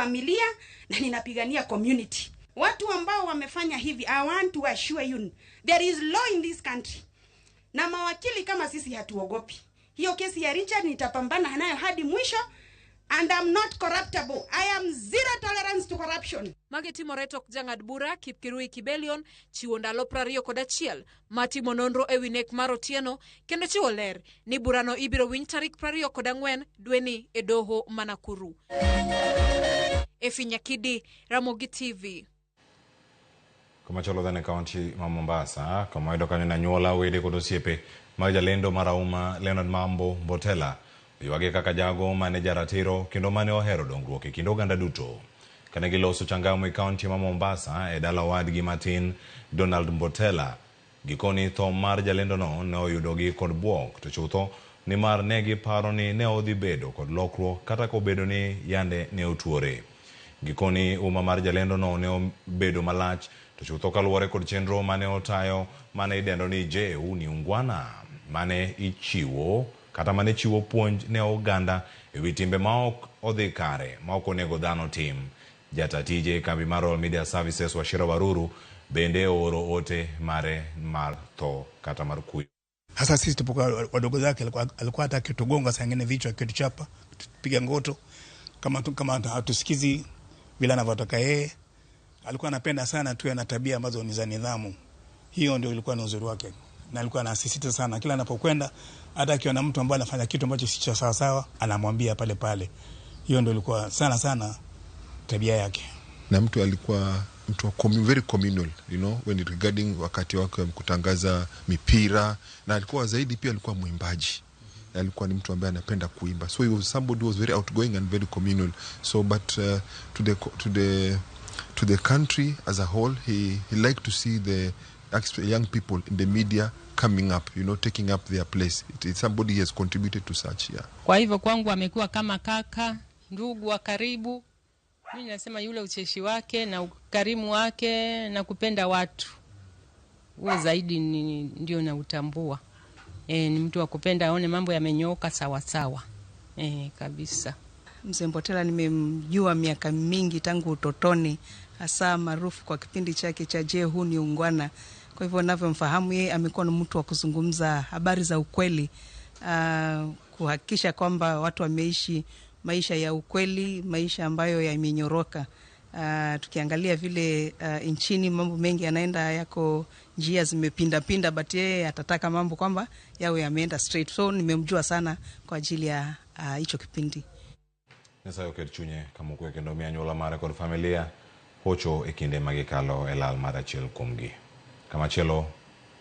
Familia na ninapigania community. Watu ambao wamefanya hivi, I want to assure you there is law in this country, na mawakili kama sisi hatuogopi. Hiyo kesi ya Richard nitapambana nayo hadi mwisho, and I'm not corruptible. I am zero tolerance to corruption. Magi timore tok jang'ad bura Kipkirui Kibelion chiwo ndalo 21 mar timo nonro ewi nek mar Otieno kendo chiwo ler ni burano ibiro winj tarik 24 dweni e doho ma Nakuru. Efi Nyakidi, Ramogi TV. Komachielo then e kaunti ma Mombasa, kama wayudo kanyo ni anyuola, wede kod osiepe mag jalendo marahuma Leonard Mambo Mbotela oywage kaka jago mane jaratiro kendo mane ohero dongruok e kind oganda duto. Kane giloso changamwe e kaunti ma Mombasa e dala owadgi matin Donald Mbotela, gikoni tho mar jalendono ne oyudogi kod buok to chutho nimar ne giparo ni ne odhi bedo kod lokruok kata kobedo ni yande ne otuore. Gikoni uma mar jalendono ne obedo malach to chutho kaluwore kod chenro mane otayo mane idendo ni Je Huu ni Ungwana mane ichiwo kata mane chiwo puonj ne oganda ewi timbe maok odhi kare maok onego dhano tim. Jata tije e kambi mar Royal Media Services Wachira Waruru bende ooro ote mare mar tho kata mar kuyo. Hasa sisi tupokuwa wadogo zake, alikuwa hata akitugonga saa ingine vichwa, akituchapa, tupiga ngoto kama hatusikizi vile anavyotaka yeye. Alikuwa anapenda sana tuwe na tabia ambazo ni za nidhamu. Hiyo ndio ilikuwa ni uzuri wake, na alikuwa anasisitiza sana kila anapokwenda, hata akiwa na mtu ambaye anafanya kitu ambacho si cha sawa sawa, anamwambia pale pale. Hiyo ndio ilikuwa sana sana tabia yake. Na mtu alikuwa mtu wa very communal, when regarding wakati wake wa kutangaza mipira, na alikuwa zaidi pia alikuwa mwimbaji. Alikuwa ni mtu ambaye anapenda kuimba, so he was somebody who was very outgoing and very communal. So but to the country as a whole, he liked to see the young people in the media coming up, taking up their place. It's somebody he has contributed to such, yeah. Kwa hivyo kwangu amekuwa kama kaka, ndugu wa karibu. Mimi nasema yule ucheshi wake na ukarimu wake na kupenda watu, huo zaidi ni, ndio nautambua. Ni mtu wa kupenda aone mambo yamenyooka sawa sawa. Kabisa. Mzee Mbotela nimemjua miaka mingi tangu utotoni, hasa maarufu kwa kipindi chake cha Je, Huu ni Ungwana. Kwa hivyo navyomfahamu yeye, amekuwa ni mtu wa kuzungumza habari za ukweli, kuhakikisha kwamba watu wameishi maisha ya ukweli, maisha ambayo yamenyoroka. Tukiangalia vile nchini mambo mengi yanaenda yako njia zimepindapinda, but yeye atataka mambo kwamba yawe yameenda straight. So nimemjua sana kwa ajili ya hicho kipindi. Nyasaye oket chunye kamokwe kendo mi anyuola mare kod familia hocho e kinde ma gikalo e lal mar achiel kuomgi. Kamachielo,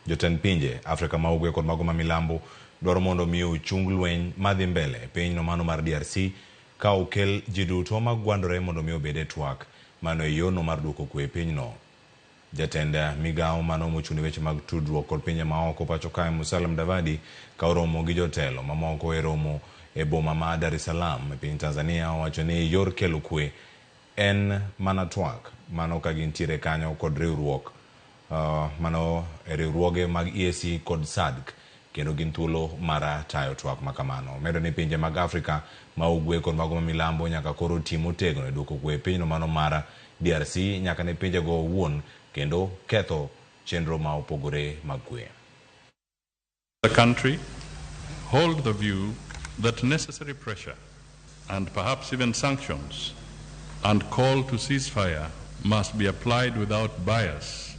jotend pinje Afrika ma ugwe kod mago ma milambo dwaro mondo mi ochung lweny madhi mbele e pinyno mano mar DRC ka okel ji duto magwandore mondo mi obed e twak mano e yono mar duoko kwe e pinyno. Jatend migawo mano mochung' ne weche mag tudruok kod pinje maoko pacho kae Musalia Mudavadi ka oromo gi jotelo mamoko e romo e boma ma Dar es Salaam e piny Tanzania owacho ni yor kelo kwe en mana twak mano ka gintiere kanyo kod riwruok mano e riwruoge mag EAC kod SADC kendo gin thuolo mar tayo twak makamano. Omedo ni pinje mag Afrika ma ugwe kod mago ma milambo nyaka koro ti motegno e duoko kwe e pinyno mano mar DRC nyaka ne pinjego owuon kendo ketho chenro ma opogore mag kwe. The country hold the view that necessary pressure and perhaps even sanctions and call to ceasefire must be applied without bias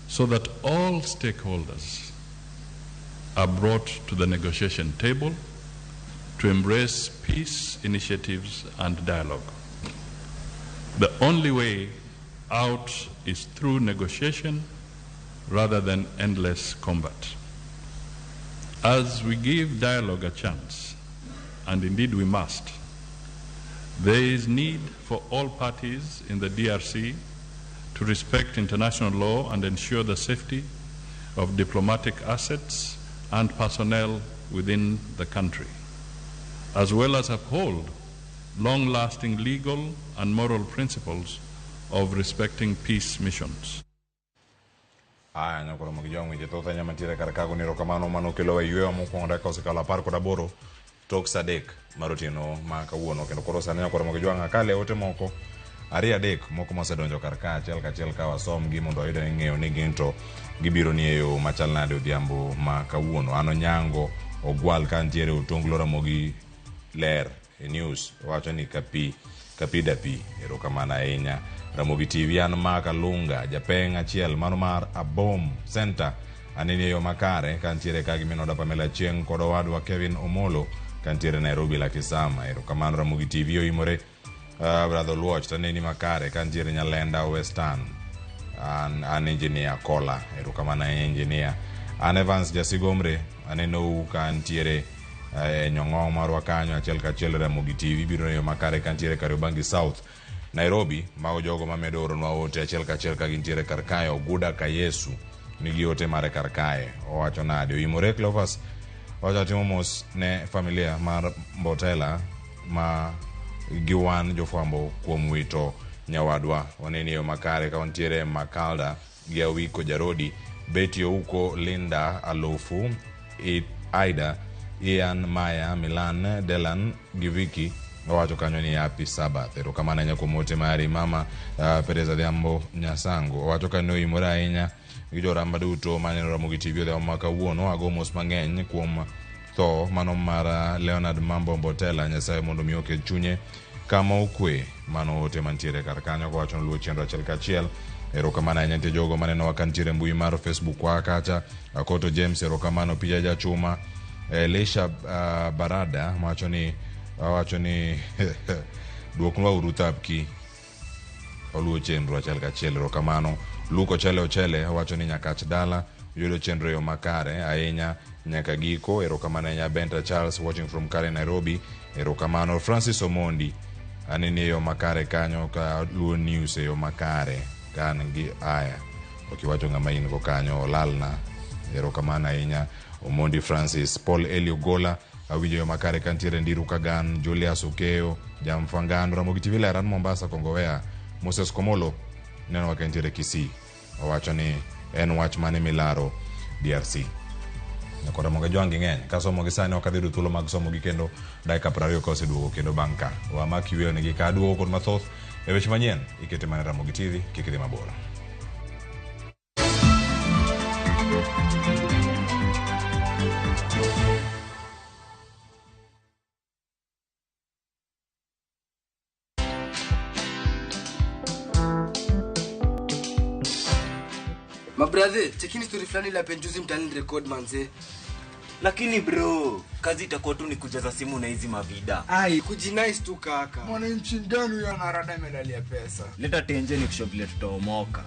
so that all stakeholders are brought to the negotiation table to embrace peace initiatives and dialogue. The only way out is through negotiation rather than endless combat. As we give dialogue a chance, and indeed we must, there is need for all parties in the DRC to respect international law and ensure the safety of diplomatic assets and personnel within the country, as well as uphold long lasting legal and moral principles of respecting peace missions. Aya nyakoro gi jong weche thoth ahinya mantiere kar kago ni erokamano mano kelo e yweyo mokwongo dakika osekalo 18 tok sa 3. mar otieno ma kawuono. Kendo koro sani nyakoro mogi jwang' akale ote moko ariyo adek moko mosedonjo kar ka achiel kachiel ka wasomgi mondo wayud ane ng'eyo ni gin to gibiro ni e yo machal nade odhiambo ma kawuono. An Onyango Ogwal ka ntiere Otonglo Ramogi ler e news wacho ni kapi kapi dapi. Erokamano ahinya Ramogi TV. An Mark Alunga japeng' achiel mano mar Abom Center aneni e yo makare ka ntiere ka gi minoda Pamela Chieng' kod owadwa Kevin Omolo ka ntiere Nairobi Lakisama. Erokamano Ramogi TV oimore. Brother Oluoch taneni makare ka ntiere Nyalenda Western. An engineer Kola. Erokamano ahinya engineer. An Evans Jasigomre anenou ka ntiere e nyong'ong marwa kanyo achiel kachiel. Ramogi TV biro e yo makare ka ntiere Kariobangi South Nairobi. Mago jogo mamedo oronwa ote achiel kachiel ka gintiere kar kae. Oguda Kayesu nigi ote mare kar kae, owacho nade? Oimore Cleophas owacho atimo mos ne familia mar Mbotela ma gi wan jofwambo kuom wito nyawadwa. Waneni e yo makare ka wantiere Makalda gi Awiko Jarodi, Betty Ouko, Linda Alufu, Aida, Ian, Maya, Milan, Delan gi Vicky. Owacho kanyo ni happy Sabbath. Erokamano ahinya kuom ote mari mama. Perez Adhiambo Nyasango owacho kanyo oimore ahinya gi joramba duto maneno Ramogi TV odhiambo ma kawuono. Ago mos mang'eny kuom tho mano mar Leonard Mambo Mbotela. Nyasaye mondo mi oket chunye kama okwe. Mano ote mantiere kar kanyo kowacho ni luwo chenro achiel kachiel. Erokamano ahinya. Nitie jogo manenowa ka nitiere mbui mar Facebook wa kacha. Akoto James, erokamano. Pija Jachuma, Elisha Barada wacho ni duoknwa uru thapki oluwo chenro achiel kachiel. Erokamano. Luke Ochele Ochele wacho ni Nyakach dala yudo chenro e yo makare ahinya nyaka giko. Erokamano ahinya. Benta Charles watching from Karen, Nairobi. Erokamano. Francis Omondi aneni e yo makare kanyo ka luwo news e yo makare kan gi aya ok iwacho ng'ama in go kanyo olalna. Erokamano ahinya Omondi Francis. Paul Eli Ogola awinjo yo makare kantiere Ndiru Kagan. Julius Okeo Jamfangano Ramogi TV ler an Mombasa Kongowea. Moses Komolo neno ka entiere Kisii owacho ni en wach mane milaro DRC. Nyakoro Ramogi Jwang' gi ng'eny kasomo gi sani ok adhi yudo thuolo mag somo gi kendo dakika 20 ka oseduogo kendo bang' ka wamak yweyo negi ka aduogo kod mathoth e weche manyien ikete mana Ramogi TV kik idhi mabor. Mabrathe, chekini story fulani la penjuzi mtaani record manze. Lakini bro, kazi itakuwa tu ni kujaza simu na hizi mavida. Ai, kujinice tu kaka. Mwananchi gani huyo anarada medali pesa? Leta tenje ni kushow vile tutaomoka.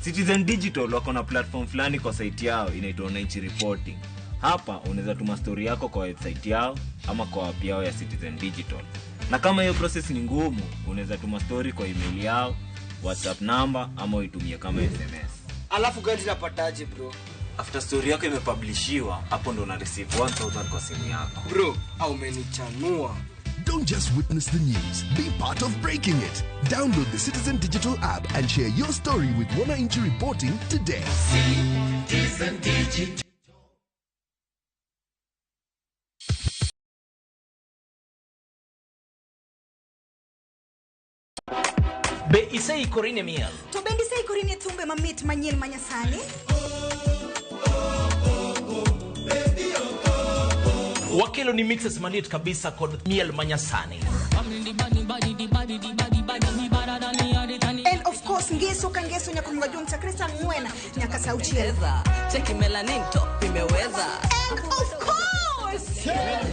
Citizen Digital wako na platform fulani kwa site yao inaitwa Wananchi Reporting. Hapa unaweza tuma story yako kwa website yao ama kwa app yao ya Citizen Digital. Na kama hiyo process ni ngumu, unaweza tuma story kwa email yao, WhatsApp number ama uitumie kama SMS. Alafu gani napataje bro? After story yako imepublishiwa, hapo ndo una receive 1000 kwa simu yako. Bro, au umenichanua. Don't just witness the news, be part of breaking it. Download the Citizen Digital app and share your story with Wananchi Reporting today. Citizen Digital. Be iseikori ne miel? To bende iseikori ne thumbe mamit manyien manyasani? Wakelo ni mixes maliet kabisa kod miel manyasani. And of course ngeso ka ngeso nyaka mga chakre saa 4 nyaka saa 6. Cheki melanin top imeweza. And of course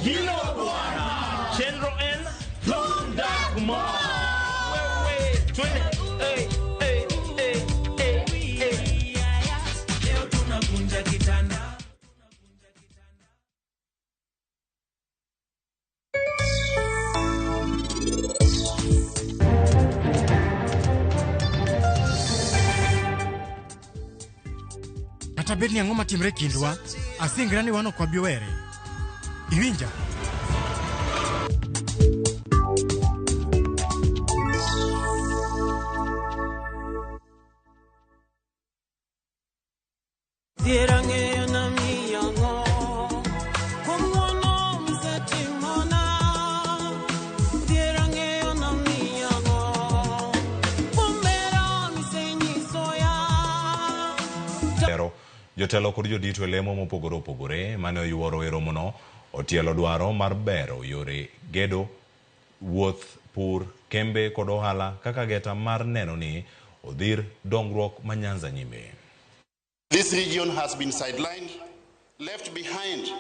Hilo bwana Chenro N Thundagma. Wewe twende. Hey, hey, hey, hey, hey. Leo tunakunja kitanda. Kata bed ni ang'o matimre kindwa, asingra ni wan ok wabi were. Iwinja? Jotelo kod jodito e lemo mopogore opogore mane oyuoro e romono otielo dwaro mar bero yore gedo, wuoth, pur, kembe kod ohala kaka geta mar neno ni odhir dongruok ma Nyanza nyime. This region has been sidelined, left behind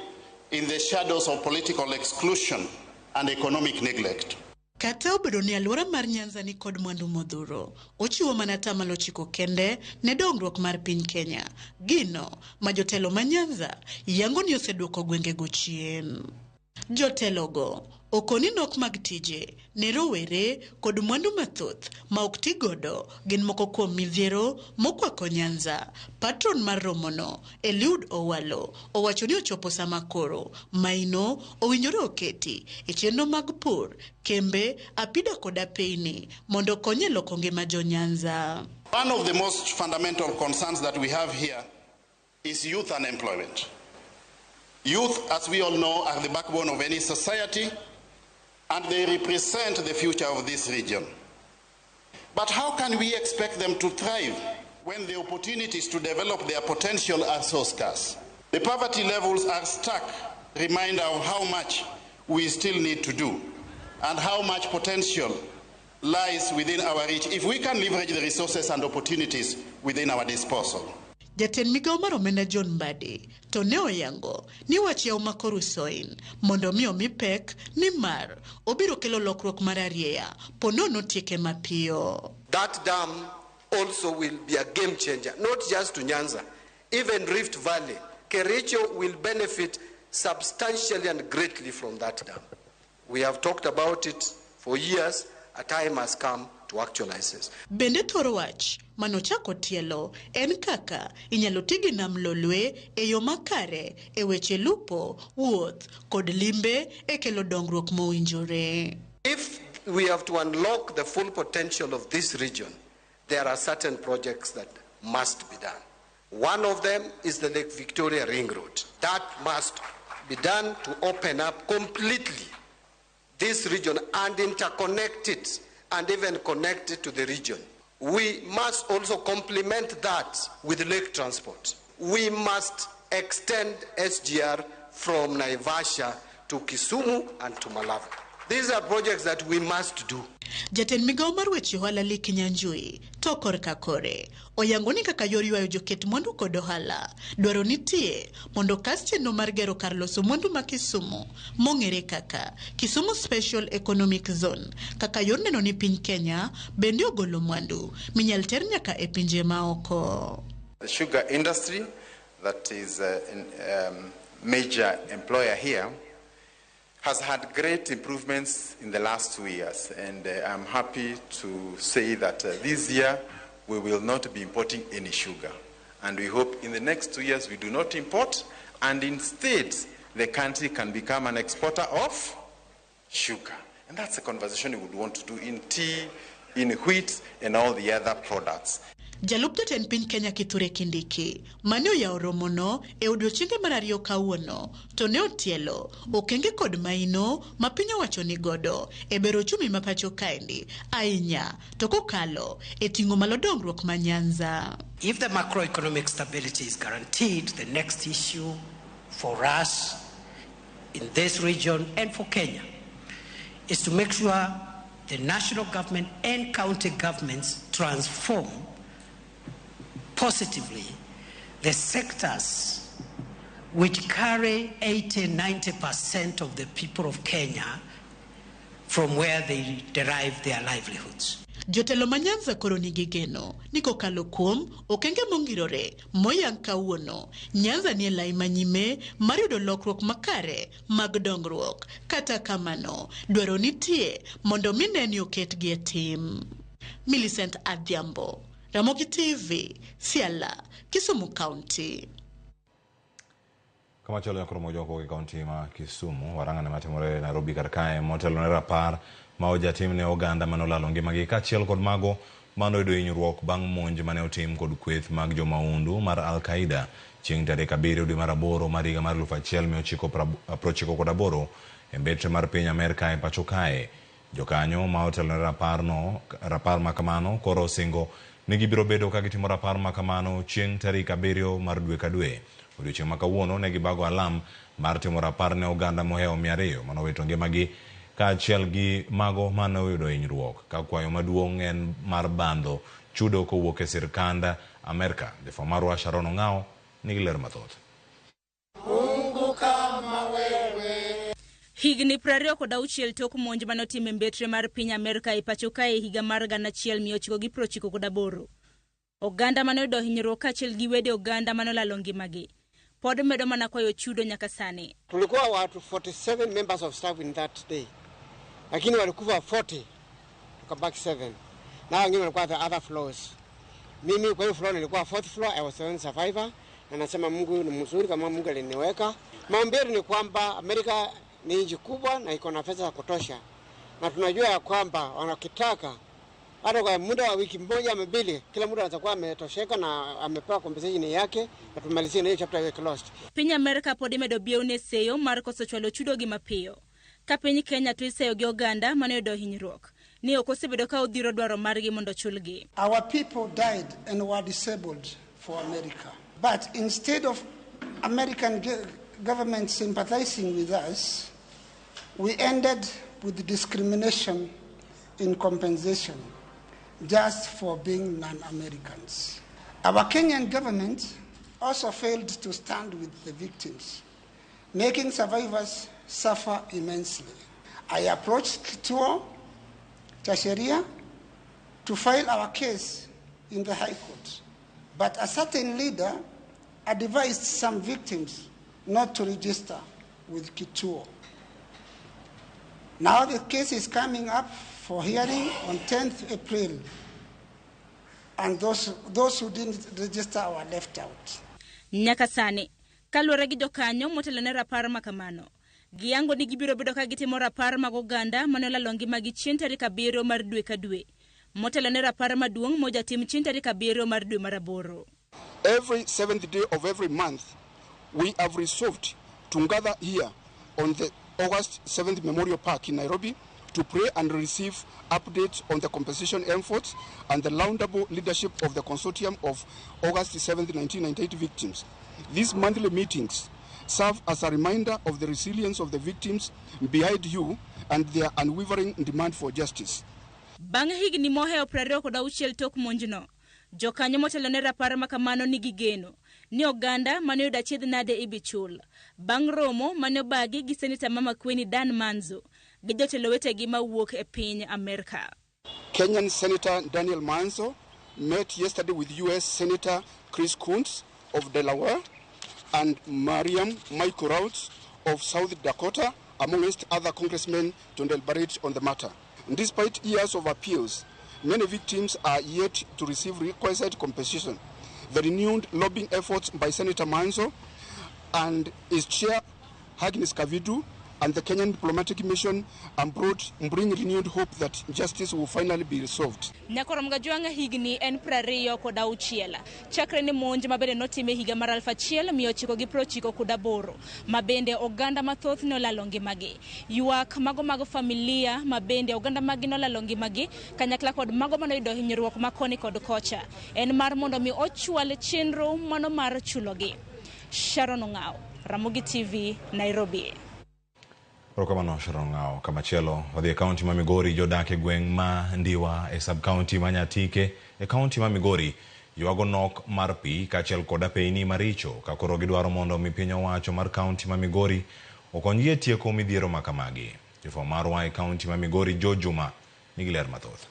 in the shadows of political exclusion and economic neglect. Kata obedo ni alwora mar Nyanza ni kod mwandu modhuro, ochiwo mana 9% kende ne dongruok mar piny Kenya. Gino ma jotelo ma Nyanza yango ni oseduoko gwengego chien. Jotelogo okoni nok mag tije ne rowere kod mwandu mathoth ma ok ti godo gin moko kuom midhiero mokwako Nyanza. Patron mar romono, Eliud Owalo, owacho ni ochopo sama koro maino owinjore oketi e chenro mag pur, kembe, apida kod apeyni mondo okony e loko ngima jo Nyanza. One of the most fundamental concerns that we have here is youth unemployment. Youth, as we all know, are the backbone of any society, and they represent the future of this region. But how can we expect them to thrive when the opportunities to develop their potential are so scarce? The poverty levels are stark reminder of how much we still need to do and how much potential lies within our reach if we can leverage the resources and opportunities within our disposal. Jatend migawo mar omenda John Mbadi to ne oyango ni wach yawo ma Korusoin mondo mi omi pek nimar obiro kelo lokruok mar arieya ponono tieke mapiyo. That dam also will be a game changer, not just to Nyanza, even Rift Valley. Kericho will benefit substantially and greatly from that dam. We have talked about it for years. A time has come to actualize this. Bende thoro wach manochako tielo en kaka inyalo ti gi nam Lolwe e yo makare e weche lupo, wuoth kod limbe e kelo dongruok mowinjore. If we have to unlock the full potential of this region, there are certain projects that must be done. One of them is the Lake Victoria Ring Road. That must be done to open up completely this region and interconnect it and even connect it to the region. We must also complement that with lake transport. We must extend SGR from Naivasha to Kisumu and to Malava. These are projects that we must do. Jatend migawo mar weche ohala Lee Kinyanjui to korka kore oyango ni kaka yor ywayo joket mwandu kod ohala dwaro nitie mondo kas chenro mar gero kar loso mwandu ma Kisumu mong'ere kaka Kisumu Special Economic Zone kaka yor neno ni piny Kenya bende ogolo mwandu minyal ter nyaka e pinje maoko. The sugar industry that is a major employer here has had great improvements in the last 2 years, and I'm happy to say that this year we will not be importing any sugar, and we hope in the next 2 years we do not import, and instead the country can become an exporter of sugar. And that's a conversation we would want to do in tea, in wheat, and all the other products. Jalup jatend piny Kenya Kithure Kindiki mane oyawo romono e odiechienge mar ariyo kawuono to ne otielo okenge kod maino ma piny owacho ni godo e bero ochumi ma pacho kaendi ahinya to kokalo e ting'o malo dongruok ma Nyanza. If the macroeconomic stability is guaranteed, the next issue for us in this region and for Kenya is to make sure the national government and county governments transform positively the sectors which carry 80-90% of the people of Kenya from where they derive their livelihoods. Jotelo ma Nyanza koro nigi geno ni kokalo kuom okenge mongirore moyang kawuono, Nyanza nie lai manyime mar yudo lokruok makare mag dongruok. Kata kamano, dwaro nitie mondo mi ne ni oketgi e tim. Millicent Adhiambo, Ramogi TV, Siala, Kisumu County. Kamachielo nyakoro mojoko e kaunti ma Kisumu, warang'ane matimore Nairobi kar kae motelo ne rapar ma ojatim ne oganda manolalo ngimagi kaachiel kod mago manoyudo hinyruok bang' monj mane otim kod kweth mag jomahundu mar Al-Qaeda chieng' tarik 7 dwe mar 8 mar higa mar 1998 e mbetre mar piny Amerka e pacho kae. Jokanyo ma otelo ne rapar ma kamano koro osingo ni gibiro bedo ka gitimo rapar ma kamano chieng' tarik 7 mar dwe ka dwe. Odiochieng' ma kawuono ne gibago alam mar timo rapar ne oganda mohewo 200 manowito ngimagi kaachiel gi mago mane oyudo hinyruok. Ka kwayo maduong' en mar bandho chudo kowuok e sirkand Amerka. Jafwambo marwa Sharon Ong'ao nigi ler mathoth. Mungu kama wewe. Higni 26 tok monj manotim e mbetre mar piny Amerka e pacho kae e higa mar 1998. Oganda manoyudo hinyruok kaachiel gi wede oganda manolalo ngimagi pod medo mana kwayo chudo nyaka sani. Tulikuwa watu 47 members of staff in that day, lakini walikufa 40, tukabaki 7 na wengine walikuwa the other floors. Mimi kwa hiyo floor nilikuwa fourth floor, I was the only survivor, na nasema Mungu ni mzuri kama Mungu aliniweka. Maombi yetu ni kwamba Amerika ni nchi kubwa na iko na pesa za kutosha, na tunajua ya kwamba wanakitaka hata kwa muda wa wiki moja ama mbili, kila mtu atakuwa ametosheka na amepewa compensation yake, na tumalizie na hiyo chapter iwe closed. Piny Amerka pod imedo biew seyo mar koso chwalo chudo gi mapiyo. Ka piny Kenya to iseyo gi oganda manoyudo hinyruok ni ok osebedo ka odhiro dwaro margi mondo chulgi. Our people died and were disabled for America. But instead of American government sympathizing with us, we ended with discrimination in compensation just for being non-Americans. Our Kenyan government also failed to stand with the victims, making survivors suffer immensely. I approached Kituo cha Sheria to file our case in the High Court, but a certain leader advised some victims not to register with Kituo. Now the case is coming up for hearing on 10th April, and those who didn't register were left out. Nyaka sani, kaluwore gi jokanyo motelo ne rapar ma kamano, giyango ni gibiro bedo ka gitimo rapar mag oganda manolalo ngimagi chieng' tarik 7 mar dwe ka dwe. Motelo ne rapar maduong' mojatim chieng' tarik 7 mar dwe mar 8. Every 7th day of every month, we have resolved to gather here on the August 7th Memorial Park in Nairobi to pray and receive updates on the compensation efforts and the laudable leadership of the consortium of August 7th, 1998 victims. These monthly meetings serve as a reminder of the resilience of the victims behind you and their unwavering demand for justice. Bang' higni mohewo 26 tok monjno, jokanyo motelo ne rapar ma kamano nigi geno ni oganda mane oyudo achiedh nade ibi chul. Bang' romo mane obagi gi Seneta ma Makueni Dan Manzo gi jotelo wetegi mawuok e piny Amerka. Kenyan Senator Daniel Manzo met yesterday with US Senator Chris Coons of Delaware and Mariam Michael Rounds of South Dakota, amongst other congressmen, to deliberate on the matter. Despite years of appeals, many victims are yet to receive requisite compensation. The renewed lobbying efforts by Senator Manzo and his chair, Agnes Kavidu, and the Kenyan diplomatic mission abroad bring renewed hope that justice will finally be resolved. Nyakoro Mgajwang'a higni en 26 chakre ne monj mabende notime higa mar 1998 mabende oganda mathoth nolalo ngimagi. Ywak mago mag familia mabende oganda magi nolalo ngimagi kanyakla kod mago manoyudo hinyruok makoni kod kocha en mar mondo mi ochwal chenro mano mar chulogi. Sharon Ong'ao, Ramogi TV, Nairobi. Erokamano Sharon Ong'ao. Kamachielo wadhi e kaunti ma Migori. Jodak e gweng' ma Ndiwa e sub-county ma Nyatike e kaunti ma Migori ywago nok mar pi kaachiel kod apeyni maricho ka koro gidwaro mondo mi piny owacho mar kaunti ma Migori okonygi e tieko midhiero ma kamagi. Jafwambo marwa e kaunti ma Migori Joe Juma nigi ler mathoth.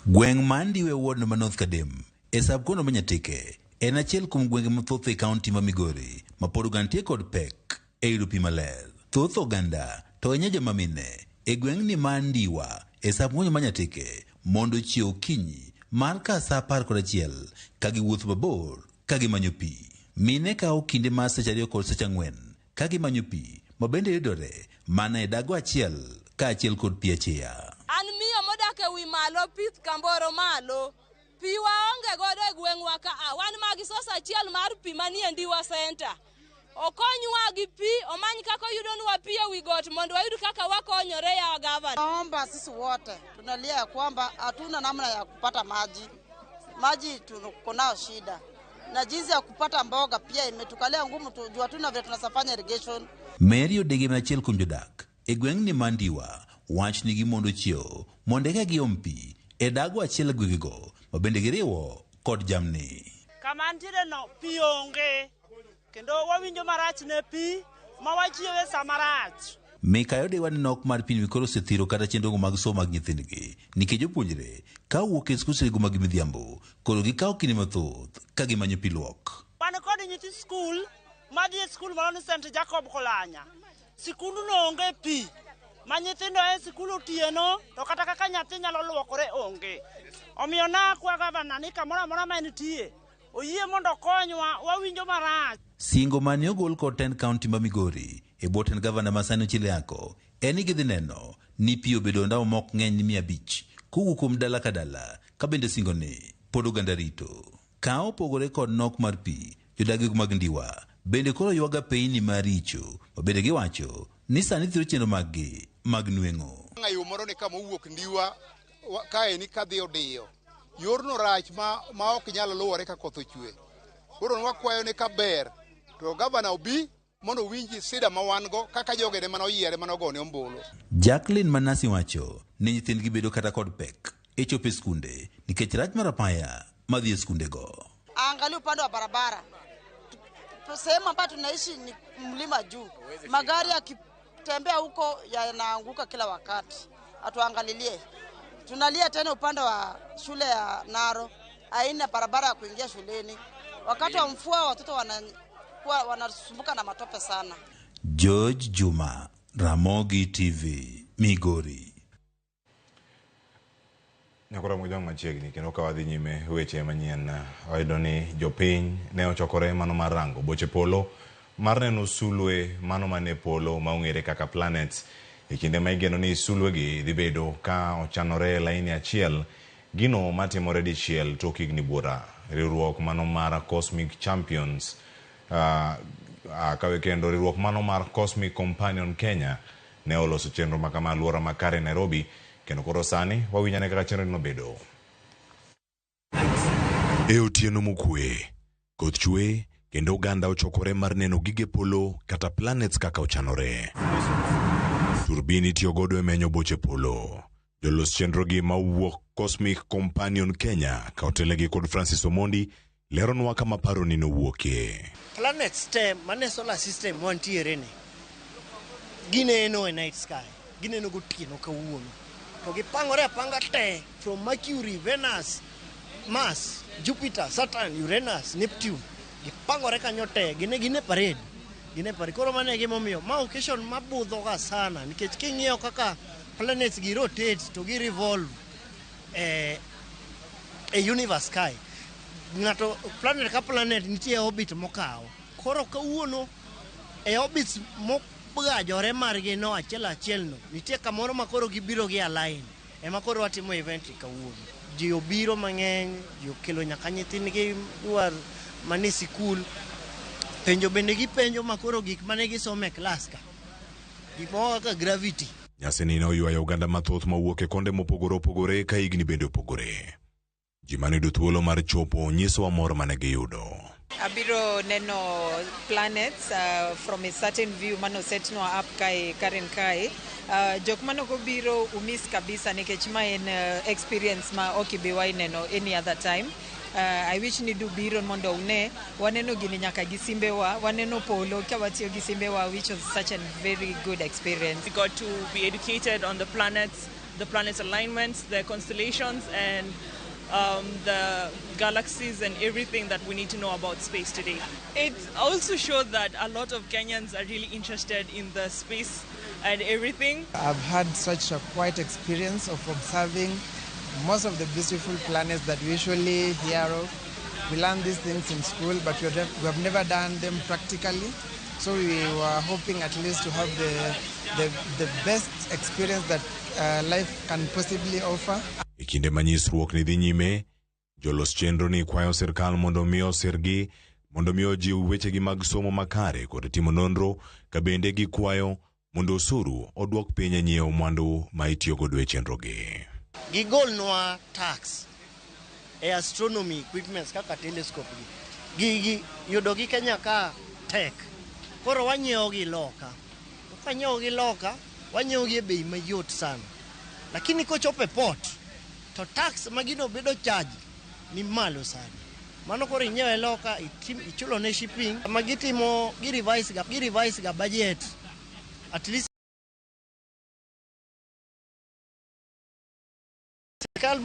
Gweng' ma Ndiwa e ward ma North Kadem e sub-county ma Nyatike en achiel kuom gwenge mathoth e kaunti ma Migori ma pod nitie kod pek e yudo pi maler. Thoth oganda to ahinya joma mine e gweng'ni ma Ndiwa e sub-county ma Nyatike mondo ochiew okinyi mar ka sa 11 ka giwuotho mabor ka gimanyo pi. Mine kawo kinde mar seche 2 kod seche 4 ka gimanyo pi ma bende yudore mana e dago achiel kaachiel kod pi achiya. An miyo modak e wi malo pith kamboro malo. Pi waonge godo e gweng'wa ka a wan magi sosa achiel mar pi manie Ndiwa Center. Okonywa gi pi, omany kaka oyudonwa pi ewi got mondo wayud kaka wakonyore ya gavana. Naomba sisi wote tunalia ya kwamba hatuna namna ya kupata maji. Maji tuko nayo shida, na jinsi ya kupata mboga pia imetukalia ngumu, juu hatuna vile tunasafanya irrigation. Mary Odege en achiel kuom jodak e gweng'ni ma Ndiwa wach nigi mondo chiew mondo eka giom pi e dago achiel e gwengego ma bende giriwo kod jamni. Kama ntiere no pi onge, kendo wawinjo marach ne pi ma wachiewe sama rach. Mikayo dewa ni nok mar pi koro osethiro kata chenrogo mag somo mag nyithindgi nikech jopuonjre ka owuok e skul mag midhiambo koro gikawo kinde mathoth ka gimanyo pi luok. Wan kod nyithi skul madhi e skul moro ni St. Jacob Kolanya. Sikundno onge pi ma nyithindo e sikul otieno to kata kaka nyathi nyalo luokore onge. Omiyo nakwa gavana ni kamoro amora ma entie oyie mondo okonywa, wawinjo marach. Singo mane ogol kod tend kaunti ma Migori e bwo tend gavana ma sani Ochilo Ayacko en ni gidhi neno ni pi obedo ondamo mok ng'eny ni 500 kowuok kuom dala ka dala ka bende singo ni pod oganda rito. Ka opogore kod nok mar pi, jodag mag Ndiwa bende koro ywaga peini maricho ma bende giwacho ni sani thiro chenro maggi mag nweng'o. Yo moro ni kama owuok Ndiwa kaeni kadhi Odiyo. Yorno rach ma ok nyal luwore ka koth ochwe. Koro wakwayo ni kaber to gavana obi mondo owinji sida ma wan go kaka jogene mane oyiere mane ogone ombulu. Jacqueline Manasi wacho ni nyithindgi bedo kata kod pek e chopo e skunde nikech rach mar apaya madhi e skundego. Aangalie upande wa barabara. Sehemu ambayo tunaishi ni mlima juu. Magari yakitembea huko yanaanguka kila wakati. Atuangalilie. Tunalia tena upande wa shule ya Naro, haina barabara ya kuingia shuleni. Wakati wa mvua watoto wanasumbuka na matope sana. George Juma, Ramogi TV, Migori. Nyakora mojang machiegni kendo ka wadhi nyime weche manyien wayudo ni jopiny ne ochokore mano mar rango boche polo mar neno sulwe mano mane polo ma ong'ere kaka planets e kinde ma igeno ni sulwegi dhi bedo ka ochanore e laini achiel gino matimore dichiel tok higni buora. Riwruok mano mar Cosmic Champions kawe kendo riwruok mano mar Cosmic Companion Kenya ne oloso chenro makama alwora makare Nairobi kendo koro sani wawinjane kaka chenro no bedo. E otieno mokwe, koth chwe kendo oganda ochokore mar neno gige polo kata planets kaka ochanore. Turbin itiyo godo e menyo boche polo. Jolos chenro gi mawuok Cosmic Companion Kenya ka otelegi kod Francis Omondi leronwa kama paro ni nowuokie. Planets te mane solar system wantiere ni gineno e night sky, gineno gotieno kawuono. To gipangore apanga te from Mercury, Venus, Mars, Jupiter, Saturn, Uranus, Neptune. Gipangore kanyo te, gine parade. Gine parade. Koro mano e gimomiyo ma occasion mabudho ga sana nikech king'iyo kaka planets gi rotate to gi revolve e universe sky. Ng'ato planet ka planet nitie orbit mokawo. Koro kawuono e orbits mobgajore margi no achiel achiel no nitie kamoro ma koro gibiro gi align. Ema koro watimo event kawuono. Ji obiro mang'eny, ji okelo nyaka nyithindgi dwar mane sikul. Penjo bende gipenjo ma koro gik mane gisomo e klas ka. Gik moko kaka gravity. Nyasini ne oywayo oganda mathoth mawuok e konde mopogore opogore ka higni bende opogore. Ji mane oyudo thuolo mar chopo nyisowa mor mane giyudo. Abiro neno planets from a certain view mano setnwa up kae Karen kae. Jok mano kobiro umis kabisa nikech ma en experience ma ok ibi neno any other time. I wish ni du biro mondo une waneno gini nyaka gi simbewa, waneno polo ka watiyo gi simbewa, which was such a very good experience. We got to be educated on the planets, the planets alignments, the constellations and the galaxies and everything that we need to know about space today. It also showed that a lot of Kenyans are really interested in the space and everything. I've had such a quiet experience of observing most of the beautiful planets that we usually hear of. We learn these things in school, but we have never done them practically. So we were hoping at least to have the best experience that life can possibly offer. E kinde ma nyisruok ni dhi nyime, jolos chenro ni kwayo sirkal mondo mi osirgi mondo mi ojiw wechegi mag somo makare kod timo nonro ka bende gikwayo mondo osuru oduok piny e nyiewo mwandu ma itiyogodo e chenrogi. Gigolnwa tax e astronomy equipments kaka telescope gi. Gigi yudo gi Kenya ka tek. Koro wanyiewo gi loka. To kwanyiewo gi loka, wanyiewo gi e bei mayot sana. Lakini kochopo e port, to tax ma gino bedo charge ni malo sana. Mano koro inyiewe loka, ichulo ne shipping. Ma gitimo, gi revise ga budget. At least sirkal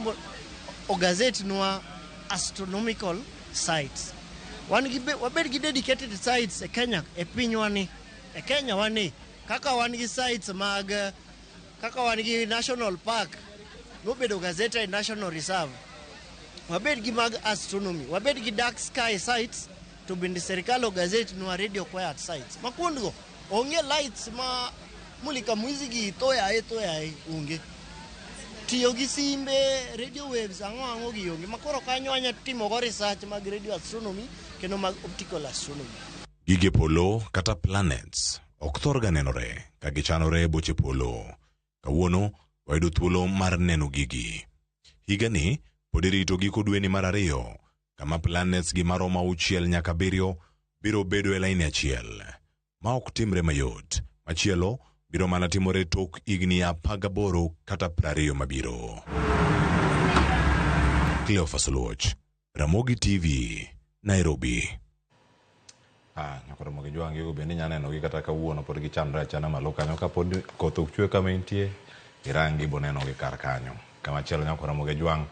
ogazette nwa astronomical sites. Wan gi wabed gi dedicated sites e Kenya, e pinywa ni. E Kenya wani, kaka wan gi sites mag, kaka wan gi national park, nobedo gazetted national reserve. Wabed gi mag astronomy, wabed gi dark sky sites, to bende sirkal ogazette nwa radio quiet sites. Ma kuondgo, onge lights ma mulika mwizi gi tho yaye tho yaye onge. Tiyo gi simbe, radio waves, ang'o ang'o gi onge. Ma koro kanyo wanya timo go research mag radio astronomy kendo mag optical astronomy. Gige polo kata planets ok thor ga nenore ka gichanore e boche polo. Kawuono wayudo thuolo mar neno gigi. Higani pod irito giko dweni mar ariyo kama planets gi maromo 6 nyaka 7 biro bedo e laini achiel. Ma ok timre mayot. Machielo biro mana timore tok higni 18 kata 20 mabiro. Cleophas Oluoch, Ramogi TV, Nairobi. Nyakoro mogi jwang' gigo bende inya nenogi kata kawuono pod gichanore achana malo kanyo kapod koth ok chwe kama intie irangi bonenogi kar kanyo. Kamachielo nyakoro mogi jwang'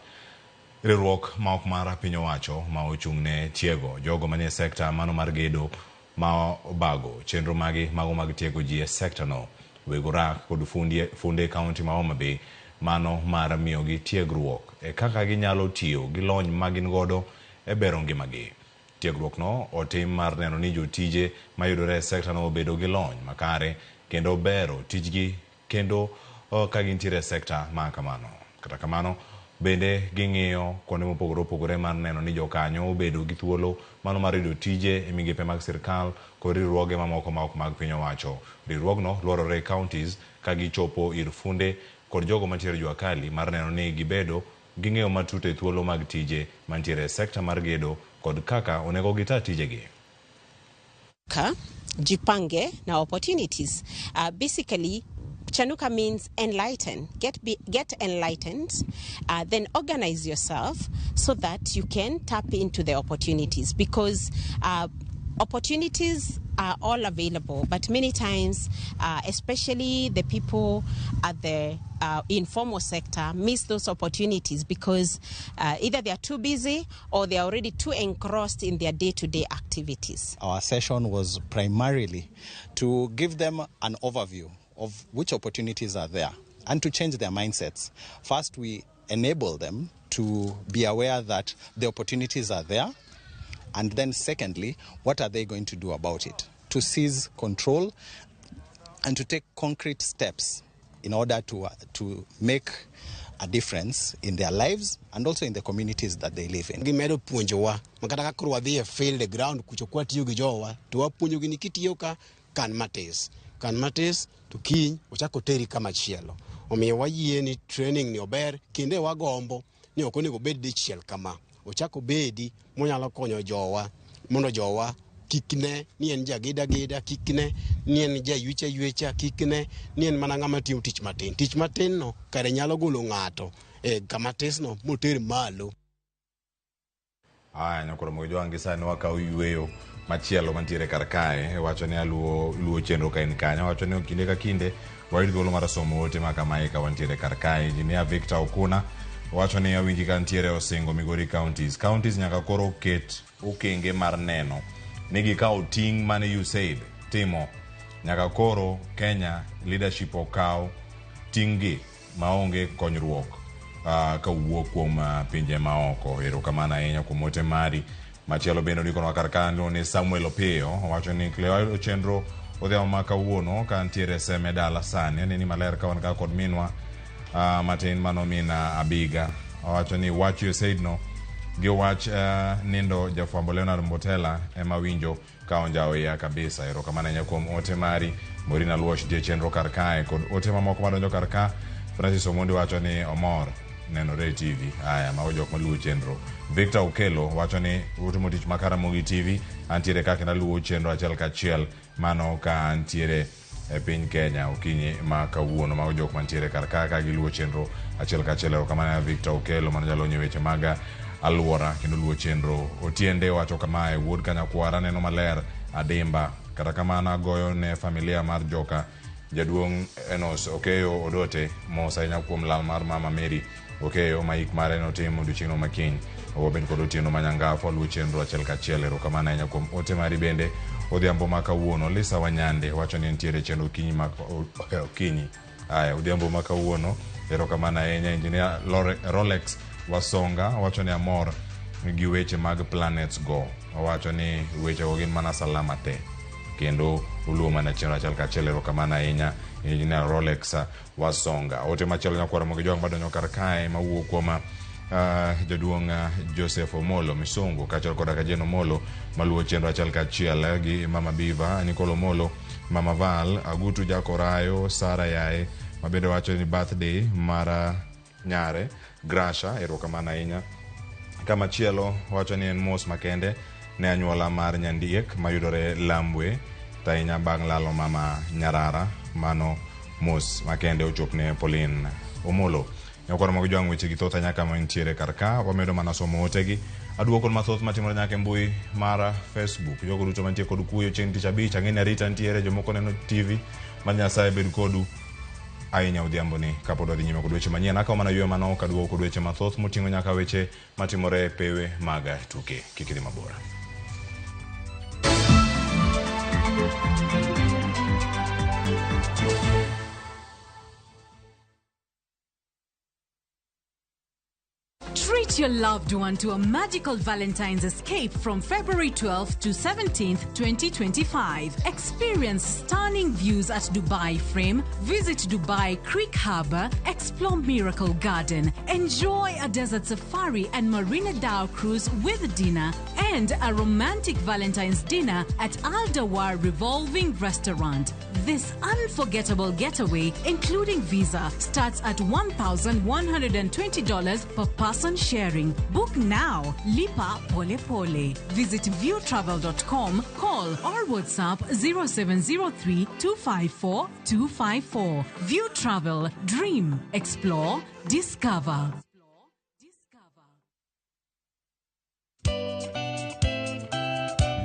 riwruok ma ok mar piny owacho ma ochung' ne tiego jogo manie sekta mano mar gedo ma obago chenro magi mago mag tiego ji e sekta no. Weg orak kod funde e kaunti ma Homa Bay mano mar miyogi tiegruok e kaka ginyalo tiyo gi lony ma gin godo e bero ngimagi. Tiegruok no otim mar neno ni jotije mayudore e sekta no obedo gi lony makare kendo bero tijgi kendo ka gintiere e sekta ma kamano. Kata kamano, bende ging'iyo kuonde mopogore opogore mar neno ni jokanyo obedo gi thuolo mano mar yudo tije e migepe mag sirkal kod riwruoge mamoko ma ok mag piny owacho. Riwruogno luorore e counties ka gichopo ir funde kod jogo mantiere jua kali mar neno ni gibedo gi ng'eyo matut e thuolo mag tije mantiere e sekta mar gedo kod kaka onego gita tijegi. Jipange na opportunities. Basically, Chanuka means enlighten. Get enlightened, then organize yourself so that you can tap into the opportunities, because opportunities are all available, but many times, especially the people at the informal sector miss those opportunities because either they are too busy or they are already too engrossed in their day-to-day activities. Our session was primarily to give them an overview of which opportunities are there and to change their mindsets. First, we enable them to be aware that the opportunities are there. And then secondly, what are they going to do about it? To seize control and to take concrete steps in order to make a difference in their lives and also in the communities that they live in. Gimedo puonjowa ma kata ka koro wadhi e field ground kucho kwa tiyo gi jowa to wapuonjogi ni kitiyo ka kan matis kan matis to kiny ochako teri kama chielo. Omiyo wayie ni training ni ober kendo wagombo ni ok onego obed dichiel kama ochako bedi monyalo konyo jowa mondo jowa kik ne ni en jageda geda, kik ne ni en jaywecha ywecha, kik ne ni en mana ng'ama tiyo tich matin. Tich matin no kare nyalo golo ng'ato e kama tisno moter malo. Aya, nyakoro mogi jwang' gi sani wakawo yweyo machielo mantiere kar kae. Wacho ni aluwo luwo chenro ka in kanyo. Wacho ni kinde ka kinde wayud thuolo mar somo ote ma kamae ka wantiere kar kae. Engineer Victor Okuna wacho ni awinji ka ntiere Osingo Migori counties. Counties nyaka koro ket okenge mar neno ni gikawo ting' mane USAID timo. Nyaka koro Kenya leadership okaw ting' gi maonge konyruok kawuok kuom pinje maoko. Erokamano ahinya kuom ote mari. Machielo bende ondikonwa kar ka ni Samuel Opiyo owacho ni Cleo chenro odhiambo ma kawuono ka ntiere Seme dala sani aneni maler ka wan ka kod minwa matin mano min Abiga. Owacho ni wach USAID no Gi wach nindo jafwambo Leonard Mbotela ema winjo ka onjawo iya kabisa. Erokamano ahinya kuom ote mari. Morina Luoch nitie chenro kar kae kod ote mamoko madonjo kar ka. Francis Omondi wacho ni omor nenore e TV. Aya, mago jok maluwo chenro. Victor Okelo wacho ni utimo tich makare Ramogi TV. Antiere ka kendo aluwo chenro achiel kachiel mano ka antiere e piny Kenya okinyi ma kawuono. Mago jok mantiere kar ka ka giluwo chenro achiel kachiel. Erokamano Victor Okelo mano jalony e weche mag alwora kendo luwo chenro. Otiende wacho kamae, wuod Kanyakwara neno maler adimba. Kata kamano agoyo ne familia mar joka jaduong' Enos Okeyo Odote mos ahinya kuom lal mar mama Mary Okeyo ma ik mare notim odiochieng'no ma kiny. Wabed kod otieno ma nyangafu waluwo chenro achiel kachiel. Erokamano ahinya kuom ote mari bende odhiambo ma kawuono. Lisa Wanyande wacho ni entiere chenro okinyi ma okinyi. Aya, odhiambo ma kawuono. Erokamano ahinya. Engineer Rolex Wasonga wacho ni amor gi weche mag planets go. Owacho ni weche go gin mana salama te. Kendo uluwo mana chenro achiel kachiel. Erokamano ahinya Engineer Rolex Wasonga. Ote machielo nyakwar Ramogi Jwang' madonjo kar kae mawuok kuom jaduong' Joseph Omolo Misungu kaachiel koda Kajen Omolo maluwo chenro achiel kachiel gi Mama Biva, Nicole Omolo, Mama Val, Agutu Jakorayo, Sara Yae mabende wacho ni birthday mar nyare Grasha, erokamano ahinya. Kamachielo wacho ni en mos makende ne anyuola mar Nyandiek mayudore Lambwe to ahinya bang' lalo mama Nyarara. Mano mos makende ochopne Pauline Omolo. Nyakwar Ramogi Jwang' weche gi thoth ahinya kama nitiere kar ka. Wamedo mana somo otegi. Aduoko mathoth matimore nyaka e mbui mar Facebook. Jogo duto mantie kod kuyo chieng' tich abich, ang'e ni arita nitiere, jomoko neno TV. Mad Nyasaye bed kodu ahinya odhiambo ni kapod wadhi nyime kod weche manyien. Akawo mana yweyo manok aduogo kod weche mathoth moting'o nyaka weche matimore e pewe mag tuke. Kik idhi mabor. Treat your loved one to a magical Valentine's escape from February 12th to 17th, 2025. Experience stunning views at Dubai Frame, visit Dubai Creek Harbour, explore Miracle Garden, enjoy a desert safari and Marina Dhow cruise with dinner, and a romantic Valentine's dinner at Al Dawar Revolving Restaurant. This unforgettable getaway, including visa, starts at $1,120 per person sharing. Book now. Lipa Pole Pole. Visit viewtravel.com, call or WhatsApp 0703 254 254. View Travel. Dream. Explore. Discover.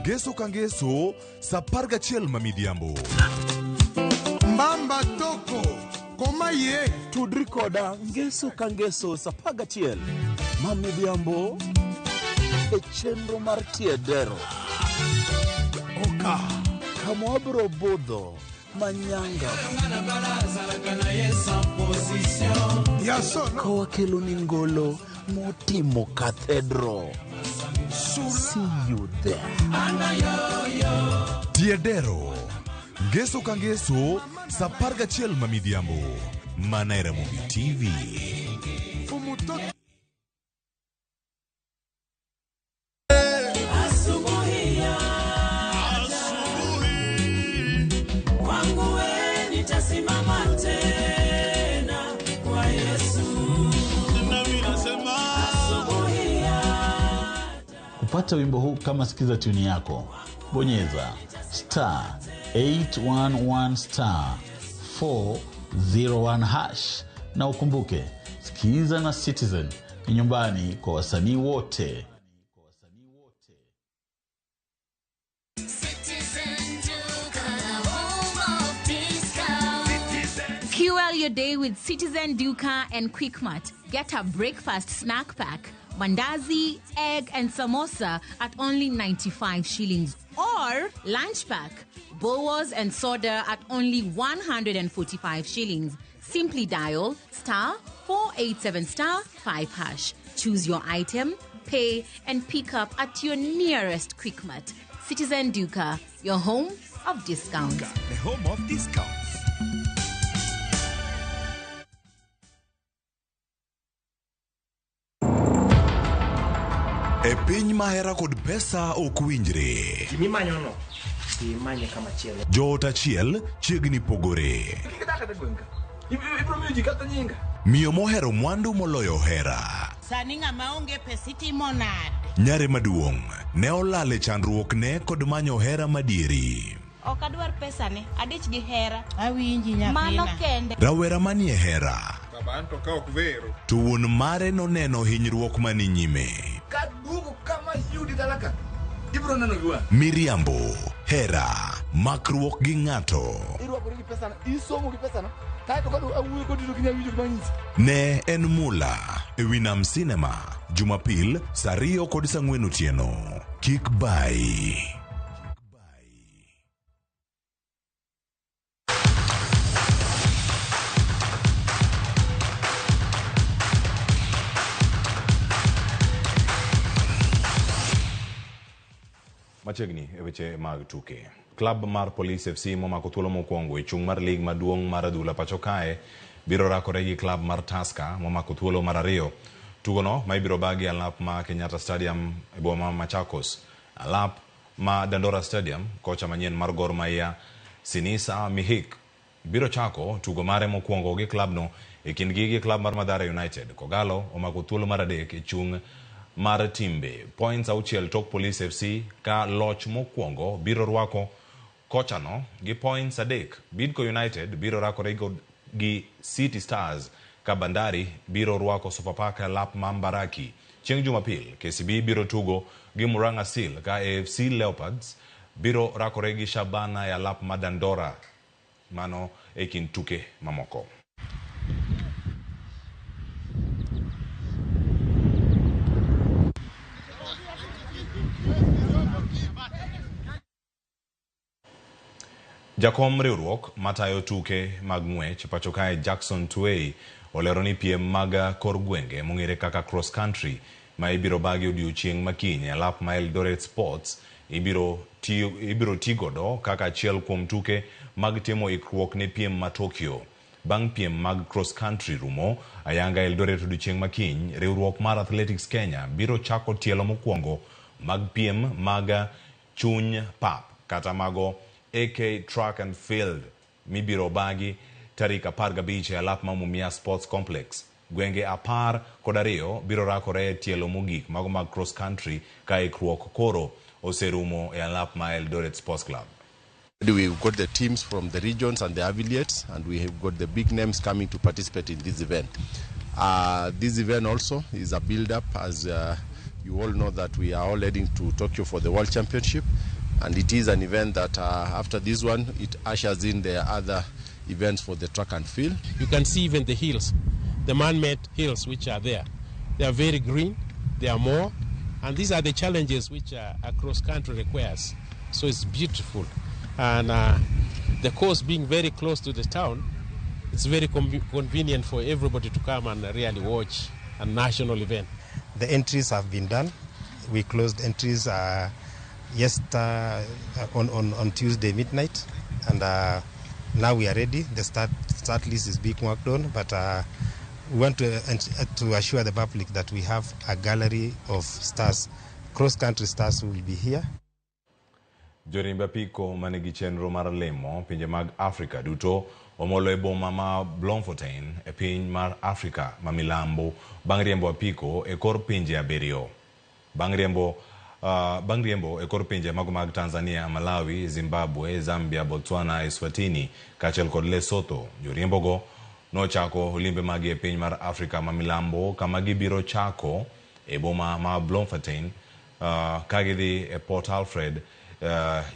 Ngeso ka ngeso sa 11 ma midhiambo. Mbamba toko koma ye tudri koda ngeso ka ngeso sa 11 ma midhiambo e chenro mar tiedero. Oka kama wabiro budho manyanga kawakelo ni ngolo motimo cathedral. See you there. Tiedero ngeso ka ngeso sa 11 ma midhiambo mana e Ramogi TV. Kupata wimbo huu kama sikiza tuni yako, bonyeza star 811 star 401 hash, na ukumbuke Sikiza na Citizen ni nyumbani kwa wasanii wote. Fuel your day with Citizen Duka and Quickmart. Get a breakfast snack pack, mandazi, egg and samosa at only 95 shillings. Or lunch pack, bowas and soda at only 145 shillings. Simply dial star 487 star 5 hash. Choose your item, pay and pick up at your nearest Quickmart. Citizen Duka, your home of discounts. The home of discounts. piny ma hera kod pesa ok winjre. Gimimanyono, dhi imanye kamachielo. Joot achiel chiegni pogore. Kik idak kata e gweng' ka. Ibiro miyo ji kata nyinga. Miyo mohero mwandu moloyo hera. Sani ng'ama onge pesa itimo nade? Nyare maduong' ne olal e chandruok ne kod manyo hera madieri. Ok adwar pesane, adich gi hera. Awinji nyathina. Mano kende. Rawera manie hera. Baba anto ka ok vero. To wuon mare noneno hinyruok mani nyime. Kaduogo kama yudi dala ka, ibiro neno gi wang'i. Miriambo, hera, makruok gi ng'ato. Irwakori gi pesana, isomo gi pesana, kaeto ka awuoyo kodi to ok inyal winjo gima anyisi. Ne en mula e wi Nam Cinema, Jumapil saa ariyo kod saa ang'wen otieno. Kik bayi. Machiegni e weche mag tuke. Klab mar Police FC momako thuolo mokwongo e chung' mar lig maduong' mar adhula pacho kae biro rakore gi klab mar Tusker momako thuolo mar ariyo. Tugono ma ibiro bagi alap ma Kenyatta Stadium e boma ma Machakos. Alap ma Dandora Stadium, kocha manyien mar Gor Mahia Sinisa Mihik biro chako tugo mare mokwongo gi klabno e kindgi gi klab mar Mathare United. Kogalo omako thuolo mar adek e chung' mar timbe. Points auchiel tok Police FC ka loch mokwongo biro rwako kochano gi points adek. Bidco United biro rakore gi City Stars ka Bandari biro rwako Sofapaka lap ma Mbaraki. Chieng' Jumapil, KCB biro tugo gi Murang'a Seal ka AFC Leopards biro rakore gi Shabana e alap ma Dandora. Mano e kind tuke mamoko. Jakom riwruok matayo tuke mag ng'wech pacho kae Jackson Tuwei olero ni piem mag kor gwenge mong'ere kaka cross country ma ibiro bagi odiochieng' makiny e alap ma Eldoret Sports ibiro ti godo kaka achiel kuom tuke mag timo ikruok ne piem ma Tokyo. Bang' piem mag cross country rumo ayanga Eldoret odiochieng' makiny, riwruok mar Athletics Kenya biro chako tielo mokwongo mag piem mag chuny pap kata mago AK Track and Field mibiro bagi tarik 15 e alap ma Mumias Sports Complex. Gwenge 12 biro rakore e tielo mogik mago mag cross country ka ikruok koro oserumo e alap ma Eldoret Sports Club. We've got the teams from the regions and the affiliates, and we have got the big names coming to participate in this event. This event also is a build-up, as you all know that we are all heading to Tokyo for the World Championship, and it is an event that after this one, it ushers in the other events for the track and field. You can see even the hills, the man-made hills which are there. They are very green, they are more, and these are the challenges which a cross-country requires. So it's beautiful. And the course being very close to the town, it's very convenient for everybody to come and really watch a national event. The entries have been done. We closed entries on Tuesday midnight, and now we are ready. The start list is being worked on, but we want to assure the public that we have a gallery of stars. Cross-country stars will be here. Jorimb apiko manigi chenro mar lemo pinje mag Afrika duto omolo e boma ma Bloemfontein e piny mar Afrika ma milambo bang' riembo apiko e kor pinje abiriyo. Bang' riembo e kor pinje mago mag Tanzania, Malawi, Zimbabwe, Zambia, Botswana, Eswatini kaachiel kod Lesotho, joriembogo nochako limbe magi e piny mar Afrika ma milambo kama gibiro chako e boma ma Bloemfontein ka gidhi e Port Alfred,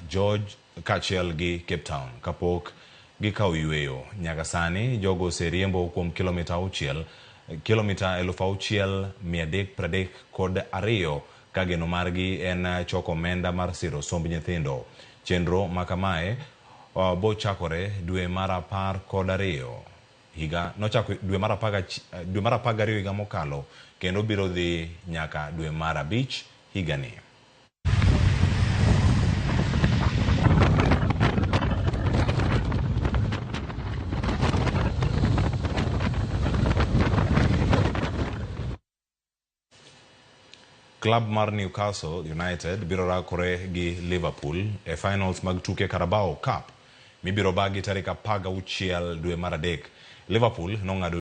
George kaachiel gi Cape Town kapok gikawo yweyo. Nyaka sani jogo oseriembo kuom kilomita 6,332 ka geno margi en choko omenda mar siro somb nyithindo. Chenro ma kamae bochakore dwe mar 12 higa nochako dwe mar 12 higa mokalo kendo biro dhi nyaka dwe mar 5 higani. Klab mar Newcastle United biro rakore gi Liverpool e finals mag tuke Carabao Cup mibiro bagi tarik 16 dwe mar adek. Liverpool nong'ado